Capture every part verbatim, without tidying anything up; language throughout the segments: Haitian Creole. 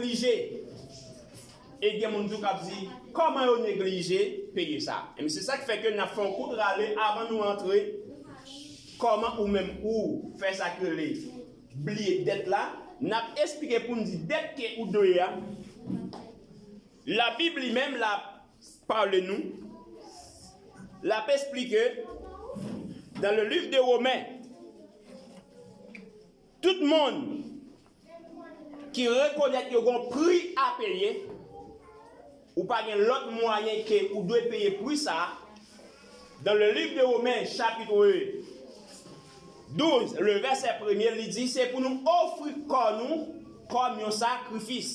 neglije. E gen moun tou k ap di, kòman yo neglije peye sa? E se sa k fè ke n ap fè yon kout rale avan nou antre. Kòman ou menm ou fè sa k rele bliye dèt la? N ap esplike pou n di dèt ke ou dwe a. Labib li menm l ap pale nou. L ap esplike dans le livre de Romains. Tout moun ki rekonèt yo gon pri a peye, ou pa gen lòt mwayen ke ou dwe peye pri sa a. Dans le livre de Romains, chapitre douze, le verset premier, li di, se pou nou ofri kò nou kòm yon sakrifis.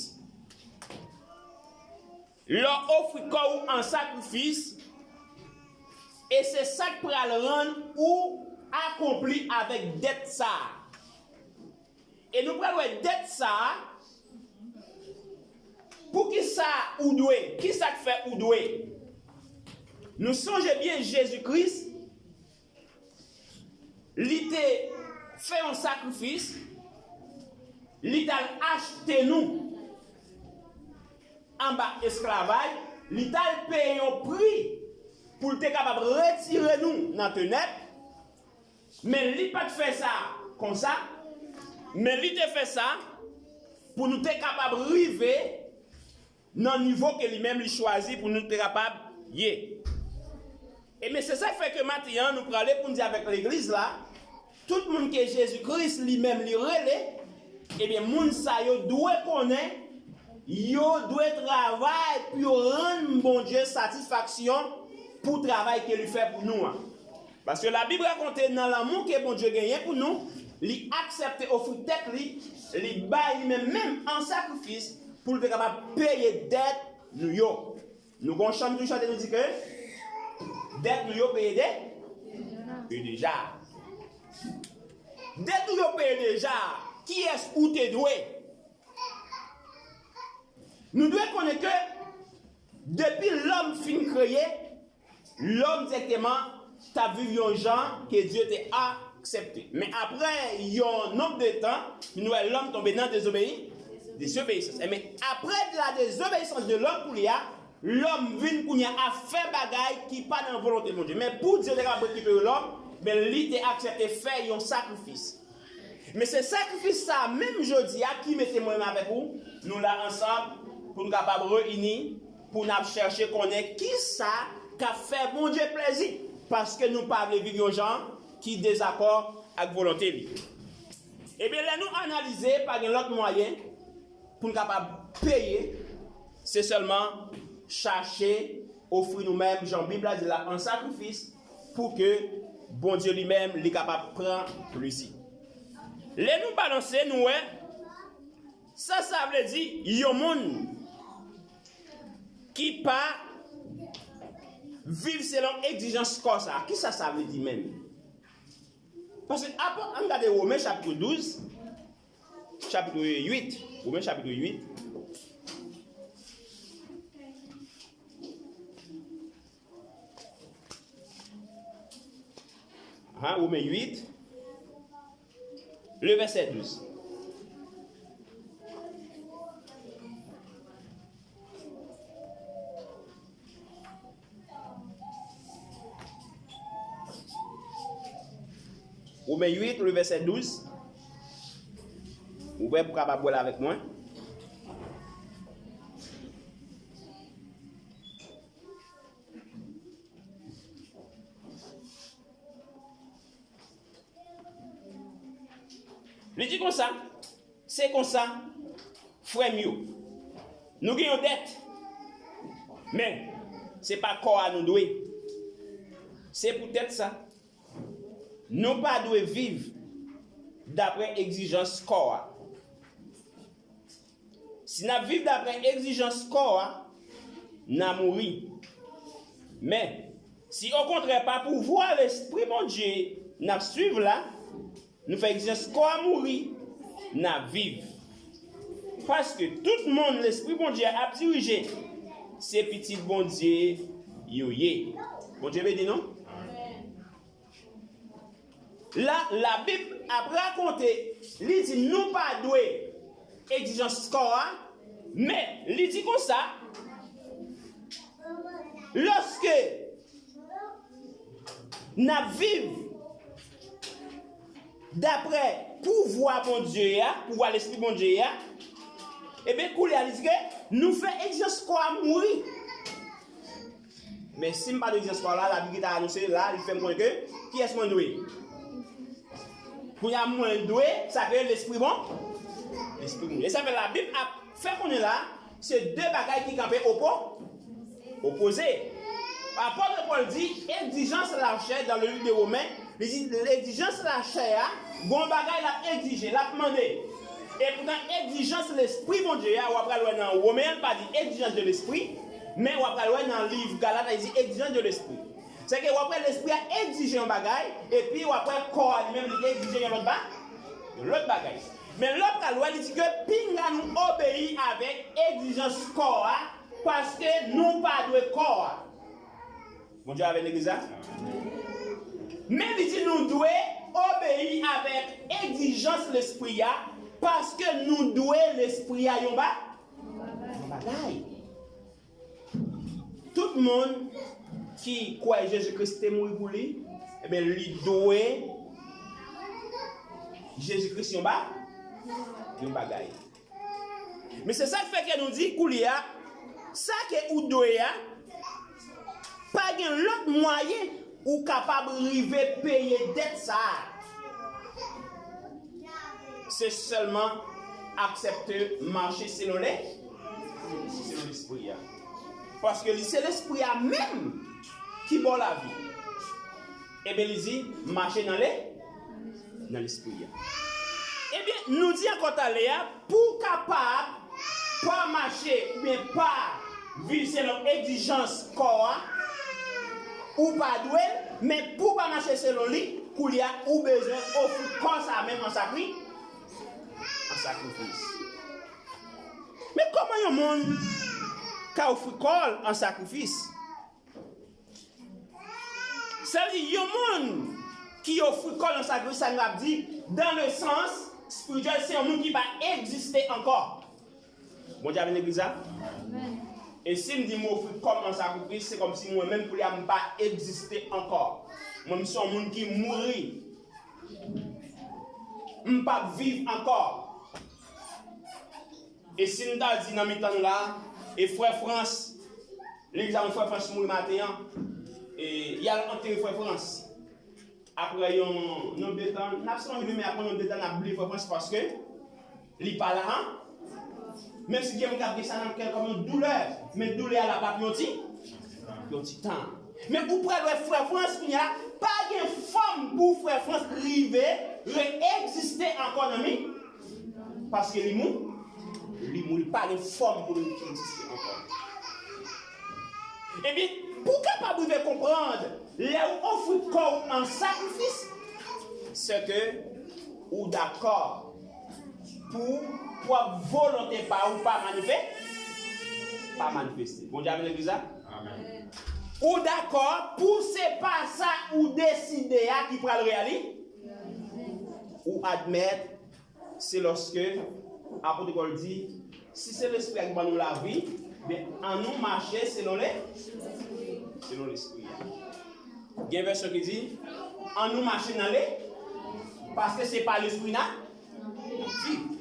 Lè w ofri kò w an sakrifis, e se sa k pral rann ou akonpli avèk dèt sa a. E nou pral wè dèt sa a, poukisa ou dwe, kisa k fè ou dwe. Nou sonje byen Jezi Kris, li te fè yon sakrifis, li t al achte nou anba esklavaj, li t al peye yon pri pou l te kapab retire nou nan tenèb, men li pa t fè sa konsa, men li te fè sa pou nou te kapab rive nan nivo ke li menm li chwazi pou nou te kapab ye. Ebyen, se sa k fè ke maten an, nou prale pou n di avèk legliz la, tout moun ke Jezi Kris li menm li rele, ebyen, moun sa yo dwe konnen, yo dwe travay pou yo rann Bondye satisfaksyon pou travay ke li fè pou nou an. Paske Labib rakonte nan lanmou ke Bondye genyen pou nou, li aksepte ofri tèt li, li bay li menm menm an sakrifis pou l te kapab peye dèt nou yo. Nou gon chanm nou chante, nou di ke dèt nou yo peye de, peye deja. Dèt ou yo peye deja, kiyès ou te dwe? Nou dwe konnen ke depi lòm fin kreye, lòm dirèkteman t ap viv yon jan ke Dye te aksepte. Men apre yon nonb de tan, nou wè lòm tonbe nan dezobeyi, dezobeyisans. Ebyen, apre la désobéissance de l'homme koulye a, lòm vin kounye a ap fè bagay ki pa nan volonte Bondye. Men pou Dye te kapab rekipere lòm, men li te aksepte fè yon sakrifis. Men se sakrifis sa a menm jodi a ki mete mwen menm avèk ou, nou la ansanm pou n kapab reyini, pou n ap chèche konnen kisa k ap fè Bondye plezi, paske nou pa vle viv yon jan ki dezakò ak volonte li. Ebyen, lè nou analize, pa gen lòt mwayen pou n kapab peye, se sèlman chache ofri nou menm, jan Bib la di la, an sakrifis, pou ke Bondye li menm, li kapab pran plezi. Lè nou balanse, nou wè, sa sa vle di, yon moun ki pa viv selon egzijans kò sa. Kisa sa vle di menm? Paske apre, ann gade Women chapit douz, chapit uit, Women chapit uit. Hein, Women uit, le vèsè douz. Women uit, le vèsè douz. Ou prè pou kapab wè l avèk mwen? Li di konsa, se konsa, frè m yo, nou gen yon dèt, men se pa kò a nou dwe. Se poutèt sa, nou pa dwe viv daprè egzijans kò a. Si n ap viv daprè egzijans kò a, n a mouri. Men, si okontrè pa pouvwa Lespri Bondye n ap swiv la, nou fè egzijans kò a mouri, n a viv. Paske tout moun Lespri Bondye ap dirije, se pitit Bondye yo ye. Bondye beni nou. La, Labib ap rakonte, li di nou pa dwe egzijans kò a, Men, li di konsa, lòske n ap viv daprè pouvwa Bondye a, pouvwa Lespri Bondye a, ebyen, koulye a, li di ke nou fè egzijans kò a mouri. Men si m pa dwe egzijans pa w la, Labib gentan anonse la, li fè m konnen ke kiyès mwen dwe. Kounye a, mwen dwe sa ke lespri bon, lespri bon. E sa fè Labib ap fè konnen la, se de bagay ki kanpe opo, opoze. Apòt Pòl di, egzijans lachè, dans le livre de Romains, li di, egzijans lachè a, gon bagay l ap egzije, l ap mande. E poutan, egzijans lespri Bondye a, w ap pral wè nan Women, l pa di egzijans de lespri, men w ap pral wè nan liv Galat, li di egzijans de lespri. Se ke w ap wè lespri a egzije yon bagay, epi w ap wè kò a li menm li egzije yon lòt ba-, yon lòt bagay. Men lè w pral wè, li di ke pinga nou obeyi avèk egzijans kò a, paske nou pa dwe kò a. Bondye avèk legliz la. Men li di nou dwe obeyi avèk egzijans lespri a, paske nou dwe lespri a yon ba-, yon bagay. Tout moun ki kwè Jezi Kris te mouri pou li, ebyen, li dwe Jezi Kris yon ba-, yon bagay. Men se sa k fè ke nou di koulye a, sa ke ou dwe a, pa gen lòt mwayen ou kapab rive peye dèt sa a. Se sèlman aksepte mache selon le, selon lespri a. Paske li se lespri a menm ki ba w lavi. Ebyen, li di, mache nan le, nan lespri a. Ebyen, nou di ankò talè a, pou w kapab pa mache oubyen pa viv selon egzijans kò a, ou pa dwe l, men pou w pa mache selon li, koulye a, ou bezwen ofri kò sa a menm an sakri-, an sakrifis. Men kòman yon moun ka ofri kò l an sakrifis? Sa vle di, yon moun ki ofri kò l an sakrifis, sa nou ap di, dans le sens spirituel, se yon moun ki pa egziste ankò. Bondye avèk legliz la? E si m di m ofri kò m an sakrifis, se kòmsi mwen menm, koulye a, m pa egziste ankò. Mwen, m se yon moun ki mouri. M p ap viv ankò. E si n ta di nan mitan n la, e frè Frans, legliz la, frè Frans mouri maten an, e y al antere frè Frans. Apre yon nonb de tan, n ap sonje li, men apre yon nonb de tan, n ap bliye frè Frans paske li pa la, an. Menm si gen moun k ap gen sa nan kè l kòm yon doulè, men doulè a la p ap yon ti, yon ti tan. Men ou pral wè frè Frans kounye a, pa gen fòm pou frè Frans rive re-egziste ankò nan mi-, paske li mou-, li mouri, pa gen fòm pou li egziste ankò. Ebyen, pou w kapab rive konprann, lè w ofri kò w an sakrifis, se ke ou dakò pou pwòp volonte pa ou pa manife-, pa manifeste. Bondye avèk legliz la? Amèn. Ou dakò pou se pa sa ou deside a ki pral reyali-, ou admèt, se lòske apot Pòl di, si se Lespri a ki ban nou lavi, ben, annou mache selon le-, selon Lespri a. Gen vèsyon ki di, annou mache nan le-, paske se pa Lespri n ap viv.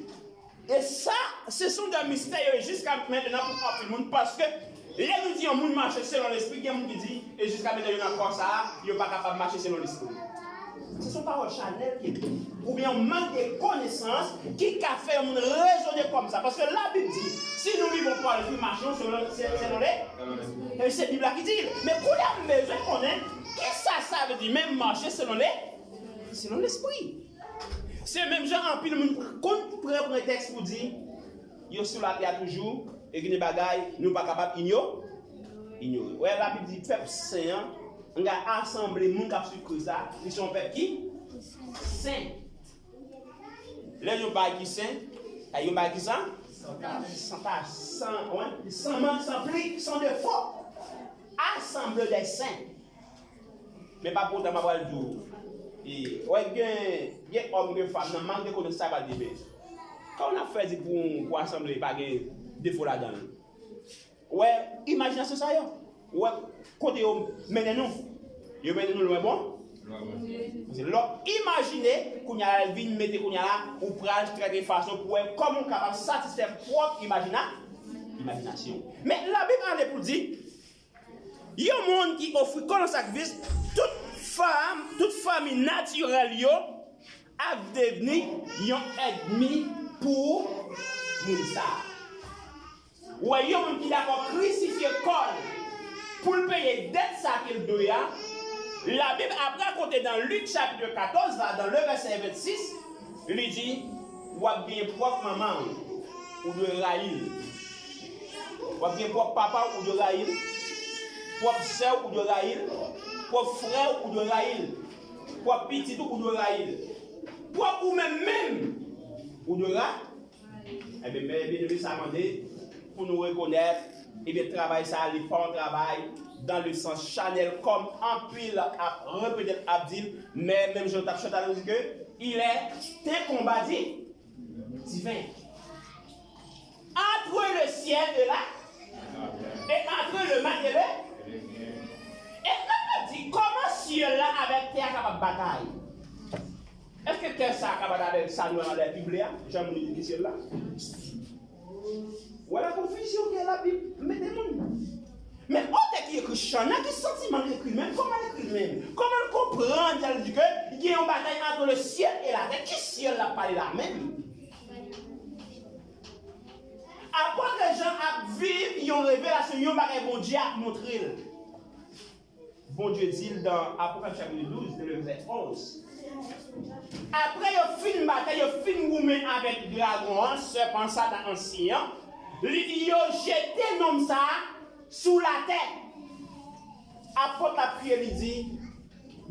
E sa, se son de mistè yo ye jiska mentnan pou anpil moun, paske lè nou di yon moun mache selon Lespri, gen moun ki di, e jiska mentnan yo nan kò sa a, yo pa kapab mache selon Lespri. Se son pawòl chanèl ki di, oubyen yon mank de konesans ki ka fè yon moun rezone kòm sa. Paske Labib di, si nou vivons par l'Esprit, marchons selon, se-, selon le-, e se Bib la ki di l. Men kounye a m bezwen konnen, kisa sa vle di menm mache selon le-, selon Lespri? Se menm jan anpil moun konn pran pretèks pou di, yo sou latè a toujou, e gen de bagay nou pa kapab inyo-, inyore. Wè, Labib di pèp sen an, nga asanble moun k ap swiv Kris la, li se yon pèp ki sen. Lè yon bagay ki sen, e yon bagay ki san, san tach, san, wè, san mank, san pli, san defo. Asanble dè sen. Men pa pou otan m ap pral di w, e, wè, gen, gen òm, gen fanm, nan mank de konesans sa pral demen. Kòman n ap fè di pou, pou asanble pa gen defo ladan l. Ou wè, imajinasyon sa yo, ou wè kote yo mennen nou. Yo mennen nou lwen bon. Paske lè w imajine, kounye a la, l vin mete kounye a la, ou pral trete fason pou wè kòman w kapab satisfè pwòp imajina, imajinasyon w. Men Labib ale pou l di, yon moun ki ofri kò l an sakrifis, tout fam, tout fanmi natirèl yo ap devni yon ènmi pou moun sa a. Ou wè, yon moun ki dakò krisifye kò l pou l peye dèt sa ke l dwe a, Labib ap rakonte dans Luc chapitre quatorze, là, dans le verset vingt-six, li di, w ap gen pwòp manman w, ou dwe rayi l. W ap gen pwòp papa w, ou dwe rayi l. Pwòp sè w, ou dwe rayi l. Pwòp frè w, ou dwe rayi l. Pwòp pitit ou, ou dwe rayi l. Pwòp ou menm menm, ou dwe rayi l. Ebyen, men, byeneme, sa mande pou nou rekonèt, ebyen, travay sa a, li pa yon travay dans le sens charnel, kòm anpil ap repete l, ap di l, men menm jan w t ap chante a, nou di ke il est un combat di-, divin. Entre le ciel et la, et entre le mal et le, e nan di kòman syèl la avèk tè a kapab batay. Èske tè sa a ka bat avèk sa nou wè anlè pible a? Jan moun di ki syèl la? Wè la konfizyon ke Labib mete moun. Men otè ki ekri chan nan, ki santiman l ekri l menm? Kòman l ekri l menm? Kòman l konprann lè l di ke gen yon batay entre le ciel et la terre? Ki syèl l ap pale la menm? Apot Jan ap viv yon revelasyon, yon bagay Bondye ap montre l. Bondye di l dan Apokalips chapit douz, nan vèsè onz. Apre yo fin batay, yo fin goumen avèk dragon an, sèpan Satan ansyen an, li di yo jete nonm sa a sou latè. Apot la priye, li di,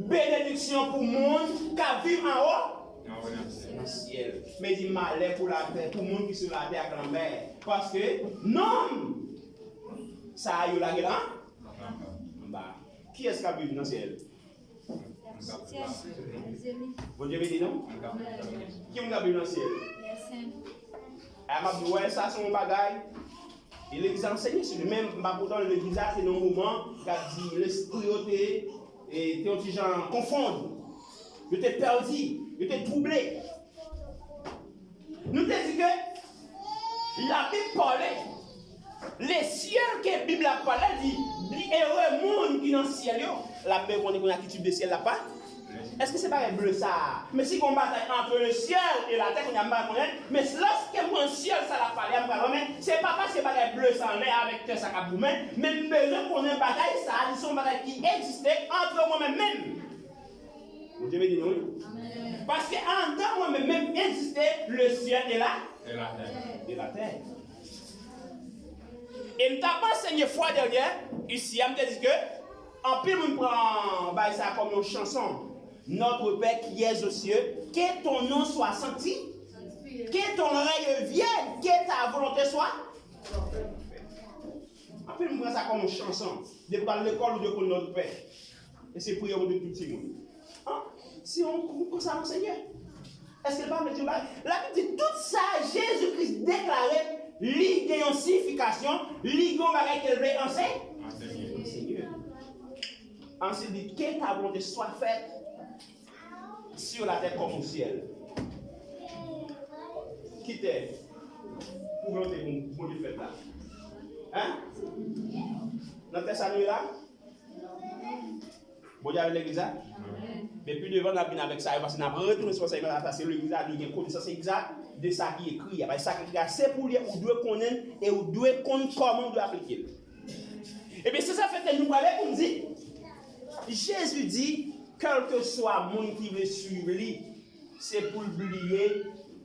benediksyon pou moun k ap viv anwo nan syèl. Men di malè pou latè, pou moun ki sou latè ak lanmè. Paske nonm sa a yo lage la anba. Kiyès k ap viv nan syèl? Bondye beni nou. Ki moun k ap viv nan syèl? A, m ap di, wè, sa se yon bagay. E legliz la ansenye sou li. Men m pa kontan legliz la, se nan yon moman, k ap di, lespri yo te, e, te yon ti jan konfonn. Yo te pèdi, yo te twouble. Nou te di ke Labib pale, le syèl ke Bib la pale, di, byen ere moun ki nan syèl yo. Labib konnen kounye a ki tip de syèl l ap pale. Èske se bagay ble sa a? Men si gon batay entre le ciel et la terre, kounye a m pa konnen, men lòske m pran syèl sa l ap pale a, m pral wè, men se pa paske bagay ble sa anlè avèk tè sa k ap goumen, men m bezwen konnen batay sa a, li se yon batay ki egziste entre mwen menm menm. Bondye beni nou, wi. Paske anndan mwen menm menm egziste le ciel et la, et la terre. E m t ap ansenye fwa dènyè, isi a, m te di ke anpil moun pran bagay sa a kòm yon chanson. Notre Père qui es aux cieux, que ton nom soit sanctifié, que ton règne vienne, que ta volonté soit. Anpil moun pran sa kòm yon chanson. Depi w al lekòl, ou dwe konn Notre Père. E se priyè pou tout timoun. An, se yon kou konsa nan Senyè. Èske l pa vle di yon bagay? Labib di tout sa Jezi Kris deklare, li gen yon siyifikasyon, li gen yon bagay ke l vle anse-, ansenye. Ansuit, li di, que ta volonté soit faite sur la terre comme au ciel. Ki tè pou volonte Bondye fèt la? Hein? Nan tè sa nou ye la? Bondye avèk legliz la? Men pi devan n ap vin avèk sa yo, paske n ap retounen sou ansèyman sa, paske legliz la dwe gen konesans egzak de sa ki ekri a. Paske sa ki ekri a, se pou li, ou dwe konnen l e ou dwe konn kòman ou dwe aplike l. Ebyen, se sa fè ke nou prale pou n di, Jezi di, kèlkeswa moun ki vle swiv li, se pou l bliye.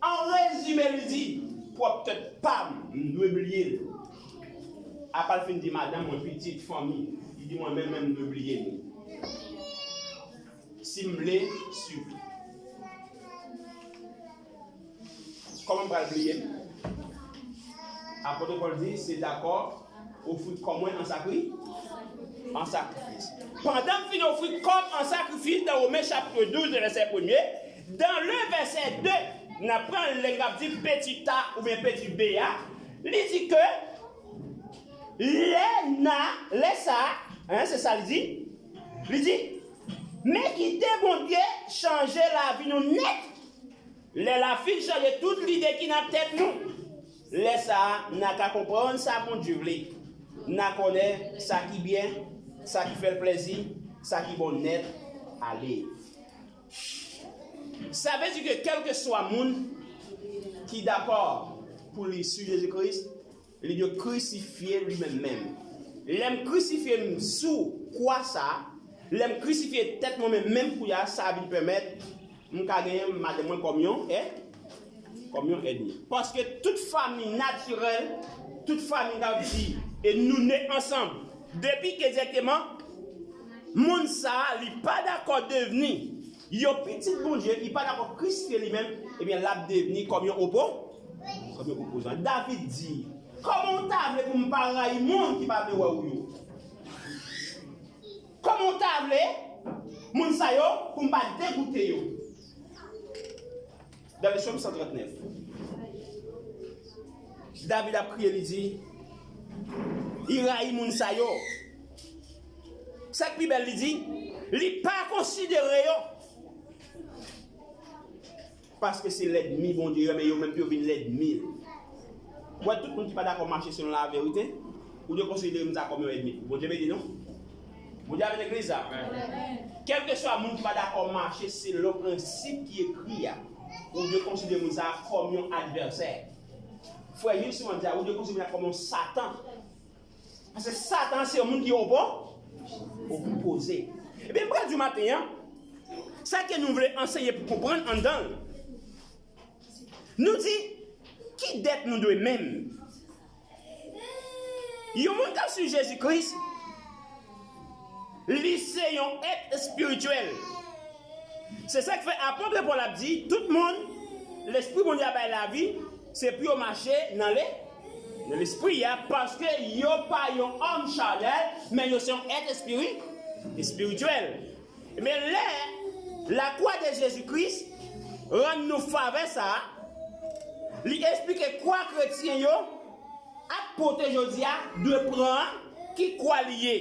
An rezime, li di, pwòp tèt pa m, m dwe bliye l. Apa l fin di madanm mwen, pitit, fanmi, li di mwen menm, menm m dwe bliye m. Si m vle swiv li. Kòman m pral bliye m? Apot Pòl di, se dakò ofri kò mwen an sakri-, an sakrifis. Pandan m fin ofri kò m an sakrifis, nan Women chapit douz, vèsè premye, dan le vèsè de, n ap pran lè l ap di petit a oubyen petit b a, Li di ke lè n a, lè sa a, hein, se sa li di. Li di, men kite Bondye chanje lavi nou nèt. Lè l a fin chanje tout lide ki nan tèt nou, lè sa a, n a ka konprann sa Bondye vle. N a konnen sa ki byen, sa ki fè l plezi, sa ki bon nèt ale. Sa vle di ke kèlkeswa moun ki dakò pou li swiv Jezi Kris, li dwe krisifye li menm menm. Lè m krisifye m sou kwa sa a, lè m krisifye tèt mwen menm menm kounye a, sa vin pèmèt m ka genyen madanm mwen kòm yon è, kòm yon ènmi. Paske tout fanmi natirèl, tout fanmi n ap di, e nou ne ansanm. Depi ke dirèkteman, moun sa a, li pa dakò devni yon pitit Bondye, li pa dakò krisifye li menm, ebyen, l ap devni kòm yon opo, kòm yon opozan. David di, kòman w ta vle pou m pa rayi moun ki pa vle wè w yo? Kòman w ta vle moun sa yo pou m pa degoute yo? Dans le psaume cent trente-neuf, David ap kriye, li di, li rayi moun sa yo. Sa k pi bèl, li di, li pa konsidere yo. Paske se lènmi Bondye yo, men yo menm tou yo vin lènmi l. Wè, tout moun ki pa dakò mache selon laverite, ou dwe konsidere moun sa kòm yon ènmi. Bondye beni nou. Bondye avèk legliz la. Kèlkeswa moun ki pa dakò mache selon prensip ki ekri a, ou dwe konsidere moun sa kòm yon advèsè. Frè Gilles souvan di sa, ou dwe konsidere moun sa kòm yon Satan. Paske Satan se yon moun ki opo, opoze. Ebyen, m pral di w maten an, sa ke nou vle anseye pou konprann anndan l. Nou di, ki dèt nou dwe menm? Yon moun k ap swiv Jezi Kris, li se yon èt espirityèl. Se sa k fè apot Pòl ap di, tout moun, Lespri Bondye a bay lavi, se pou yo mache nan le, nan Lespri a, paske yo pa yon òm chanèl, men yo se yon èt espiri-, espirityèl. Men lè lakwa de Jezi Kris rann nou favè sa a, li esplike kwa kretyen yo ap pote jodi a dwe pran an, ki kwa li ye.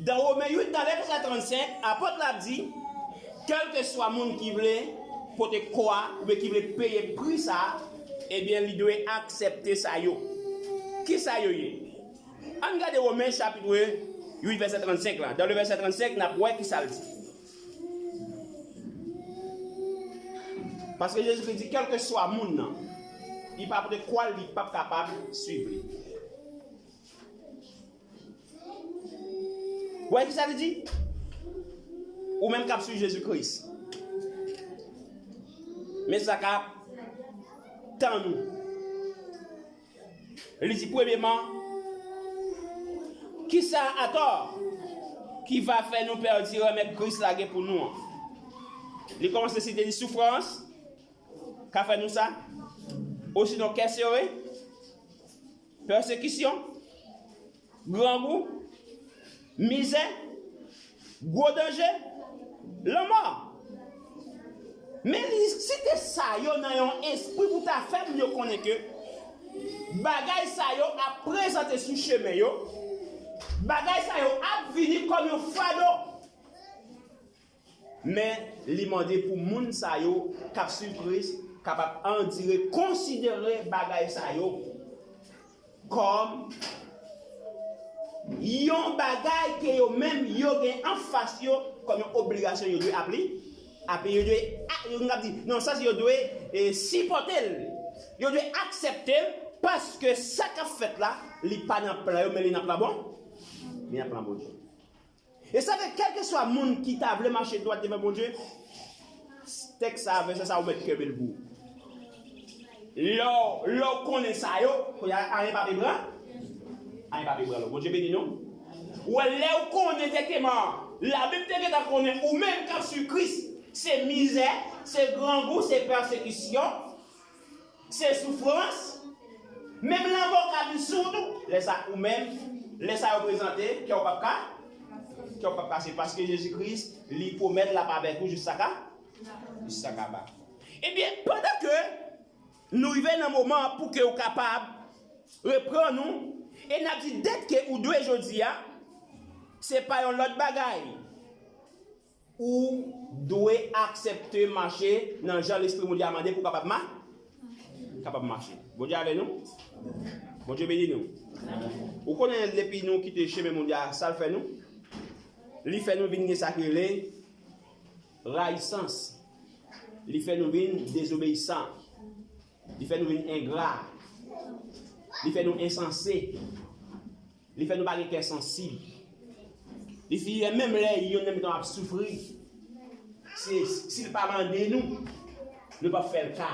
Dans Women uit, nan vèsè trannsenk, apot la ap di, kèlkeswa moun ki vle pote kwa oubyen ki vle peye pri sa a, ebyen, li dwe aksepte sa yo. Ki sa yo ye? Ann gade Women chapit uit, vèsè trannsenk la. Dans le vèsè trannsenk, n ap wè ki sa l di. Paske Jezikri di, kèlkeswa moun nan, li pa pote kwa l, li p ap kapab swiv li. Wè ki sa li di? Ou menm k ap swiv Jezikri, men sa k ap tann ou. Li di, premyeman, kisa atò ki va fè nou pèdi renmen Kris la gen pou nou an? Li kòmanse site, li di, soufrans ka fè nou sa, osinon kè sere, pèsekisyon, grangou, mizè, gwo danje, lanmò. Men li site sa yo nan yon espri pou ta fè moun yo konnen ke bagay sa yo ap prezante sou chemen yo, bagay sa yo ap vini kòm yon fado. Men li mande pou moun sa yo k ap swiv Kris kapab andire, konsidere bagay sa yo kòm yon bagay ke yo menm yo gen anfas yo, kòm yon obligasyon yo dwe apli-, apli-, yo dwe, a-, yo, m ap di, nan sans yo dwe, e, sipòte l, yo dwe aksepte l, paske sa k ap fèt la, li pa nan plan yo, men li nan plan bon, li nan plan Bondye. E sa fè, kèlkeswa moun ki ta vle mache dwat devan Bondye, tèks sa a, vèsè sa a, ou mèt kenbe l pou ou. Lè w, lè w konnen sa yo, kounye a, anyen p ap ebran-, anyen p ap ebranle w. Bondye beni nou. Ou wè, lè w konnen dirèkteman, Labib te gentan konnen ou menm k ap swiv Kris, se mizè, se grangou, se pèsekisyon, se soufrans, menm lanmò ka vin sou ou tou. Lè sa ou menm, lè sa yo prezante, kè w p ap ka, kè w p ap kase, paske Jezi Kris, li pwomèt l ap avèk ou jiskaka, jiskaba. Ebyen, pandan ke nou rive nan moman pou ke w kapab reprann ou, e n ap di dèt ke ou dwe jodi a, se pa yon lòt bagay. Ou dwe aksepte mache nan jan Lespri Bondye a mande pou w kapab ma-, kapab mache. Bondye avè nou. Bondye beni nou. Ou konnen depi nou kite chemen Bondye a, sa l fè nou? Li fè nou vin gen sa ki rele rayisans. Li fè nou vin dezobeyisan. Li fè nou vin engra. Li fè nou ensanse. Li fè nou pa gen kè sansib. Li fè menm lè yonn nan mitan ap soufri, se, si l pa mande nou, nou p ap fè l ka.